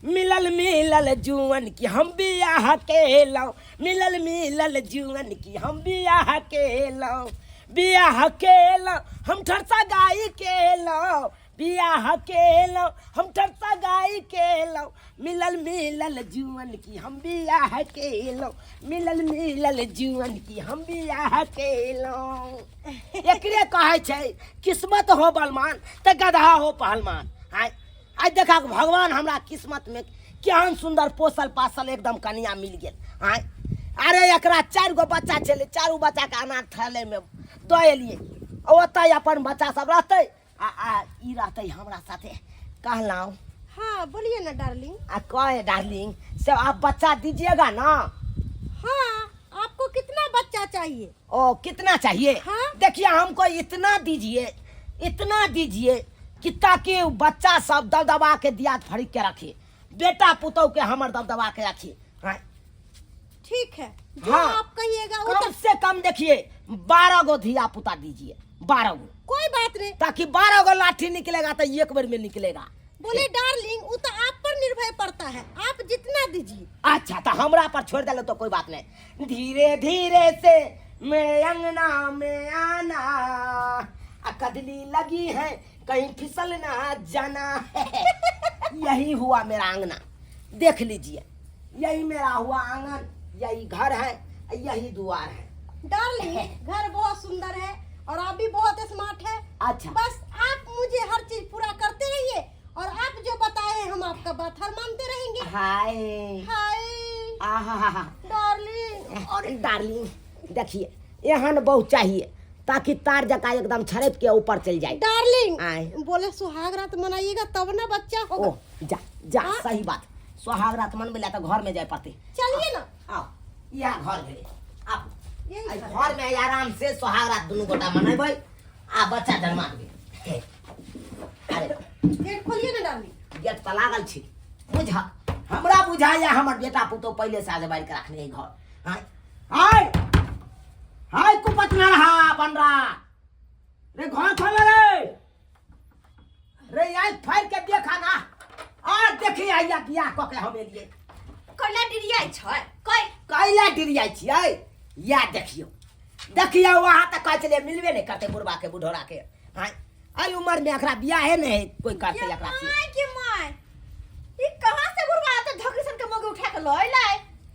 मिलल मिलल जुअन की हम बियाह केलहुँ, मिलल मिलल जुअन की हम बियाह केलहुँ, बियाह केलहुँ हम ठरसा गाय केलहुँ, बियाह केलहुँ हम ठरसा गाय केलहुँ, मिलल मिलल जुअन की हम बियाह केलहुँ, मिलल मिलल जुअन की हम बियाह केलहुँ। एकरे कहै छै किस्मत हो बलमान तऽ गधा हो पहलमान। आइ आइ देखा भगवान हमरा किस्मत में केहन सुंदर पोसल पासल एकदम कनिया मिल गेल। आइ अरे एकरा 4 गो बच्चा छलै, चारू बच्चा के अनाथालय में दऽ एलियै, ओतऽ अपन बच्चा सब रहतै आ ई रहतै हमरा साथे। कहलहुँ। हाँ बोलिए ना डार्लिंग। आ कहे डार्लिंग से आप बच्चा दीजिएगा ना? हाँ, आपको कितना बच्चा चाहिए? ओ कितना चाहिए? हाँ? देखिए हमको इतना दीजिए, इतना दीजिए कि ताकि बच्चा सब दबदबा के दिया फरीक के रखे, बेटा पुतोह के हमर दबदबा के रखे। हाँ। ठीक है, जो हाँ। आप कहिएगा वो कम तो से कम देखिए 12 गो धिया पुता दीजिए, 12 गो। कोई बात नहीं, ताकि 12 गो लाठी निकलेगा तो एक बार में निकलेगा। बोले डार्लिंग वो तो आप पर निर्भर पड़ता है, आप जितना दीजिए। अच्छा तो हमरा पर छोड़ दिलो तो कोई बात नहीं। धीरे धीरे से मैं अंगना में आना, आ कदली लगी है कहीं फिसल ना जाना। यही हुआ मेरा अंगना, देख लीजिए यही मेरा हुआ आंगन, यही घर है, यही द्वार है। डार्लिंग घर बहुत सुंदर है और आप भी बहुत स्मार्ट है। अच्छा। बस आप मुझे हर चीज पूरा करते रहिए और आप जो बताए हम आपका बात हर मानते रहेंगे। हाय। हाय। आहा। डार्लिंग। और डार्लिंग देखिए एहन बहुत चाहिए ताकि तार जका एकदम छड़प के ऊपर चल जाए। डार्लिंग आए। बोले सुहाग रात मनाइएगा तब ना बच्चा होगा। ओ जा जा, हाँ? सही बात, सुहाग रात मन मिला तो घर में जाए पड़ते। चलिए ना। आओ यह घर भेले, आओ। यही एहि घर। घर में आराम से सुहाग रात दुनू गोटा मनेबै आ बच्चा जन्मा देबै। अरे गेट खोलिए ना डार्लिंग। गेट तऽ लागल छै, बुझ हमरा बुझाइया हमर बेटा पुतोह पहिले से आजमारि के रखने है घर। हाय हाय हाय कुपतना रहा बनरा रे, घर खोल रे रे, आई फाड़ के देखा ना, आ देखी आइया बियाह कऽ के हम एलियै। कैला डिरियाइ छै? कै कैला डिरियाइ छियै? या देखियौ देखियौ, अहाँ तऽ कहै छलियै मिलबे नहि करतै बुढ़बा के बुढ़ौरा के। हाय एहि उमर में एकरा बियाहे नहि कोई करतै एकरा से। My के my, ई कहाँ से बुढ़बा त धकरी सन के मौगी उठा के लऽ अइलै?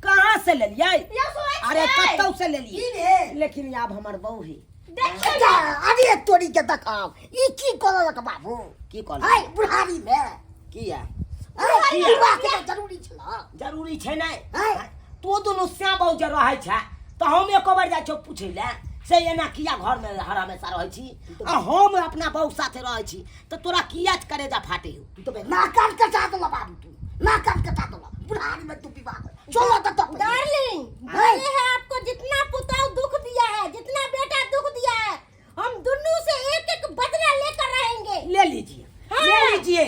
कहाँ से लेलियै? या सोच अरे छै। कतौ से लेलियै, की भेल? लेकिन आब हमर बहू है। देखियौ जा, अरे तोरी के देखाओ ई की करलक बाबू? की कहलक? हाय बुढ़ारी में किया? हाय, किया? विवाह के तऽ जरूरी छल। जरूरी छै नहि। हाय। तो दुनू श्याम बाबू जे रहै छै तऽ हम एको बेर जाइ छियौ पूछै लए से एना किया घर में हर हमेशा रहै छी आ हम अपना बहू साथे रहै छी तऽ तोरा किया करेजा फाटे हौ? तू तऽ नाक कान कटा देलह बाबू, तू नाक कान कटा देलह बुढ़ारी में तू विवाह कर। चलो तऽ तब। डार्लिंग हाय। मैंने है आपको जितना पुताव दुख दिया है, जितना बेटा दुख दिया है, हम दोनों से एक एक बदला लेकर रहेंगे। ले लीजिए, हाँ। ले लीजिए,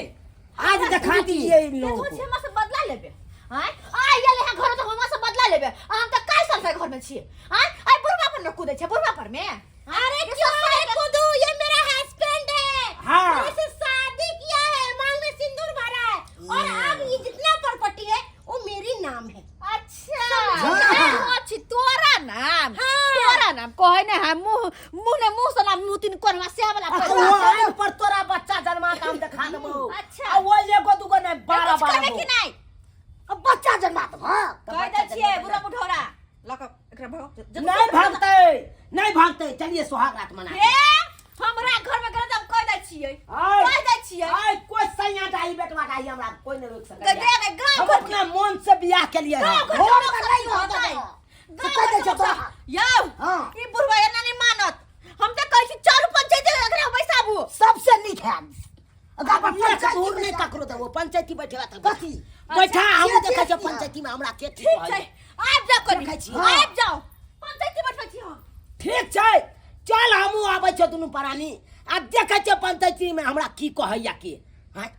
आज दिखा दीजिए इन लोगों देखो को। छी हमरा से बदला लेबे। आय आय गेले हैं घर तो हमरा से बदला लेबे। आ हम त काय साल से घर में छिए। आय आय बुढ़वा पर न कूदे छै, बुढ़वा पर में। अरे क्यों मैं कूदूं, ये मेरा हस्बैंड है। हाँ। मैंने से शादी किया है, मांग में सिंदूर भरा है और अब ये जितना प्रॉपर्टी है वो मेरी नाम है। अच्छा। हाँ। अच्छी तोरा नाम। हाँ। तोरा नाम कहै ने हम मुंह मुंह ने मुंह से नाम मुंह तीन कोनवा से वाला आ पैसा। वो आइ पर तोरा बच्चा जन्मा के हम देखा देबो। अच्छा। आ वो एगो दूगो नहीं, बारह कुछ बारह करबे गो। कि नहीं? अब बच्चा जन्मा देबो, हाँ। तऽ कह बच्चा दै छियै, जन्मा बुढ़ा बुढ़ौरा। लऽ कऽ एकरा भगाउ। नहीं भागतै, नहीं भागतै। चलिए सुहाग रात मना। हे, हमरा घर में गलत हम कह दै छियै। आय। कह दै छियै। आय, कोई सैया डाही बेटवा डाही हमरा कोई नहीं रोक गदे सकैया। गे, गाँव हम घर अपना मन से बियाह के लिए गाँव घर घर के में लोक नहीं सब होता होतै। है। गाँव तो कह घर दै के छै लोक सब- तोरा। यौ, हाँ। ई बुढ़वा एना नहि मानत। हम तऽ कहै छी चलू पंचायत एकरा बैसाबू। सबसे नीक है। अगर अपन एक पंचायती दूर नहीं बैठा। ककरो देबो, पंचायती बैठेगा तब। कथी? बैठा, हम के देखै छियै के पंचायती में हमरा के ठीक छै, आबि जाउ कनी। देखै छियै। आबि जाउ। पंचायती बैठबै छी हम। ठीक छै, चल हमहूँ आबै छियौ दुनू प्राणी आ देखै छियै पंचायती में हमरा की कहैया के। हाँ?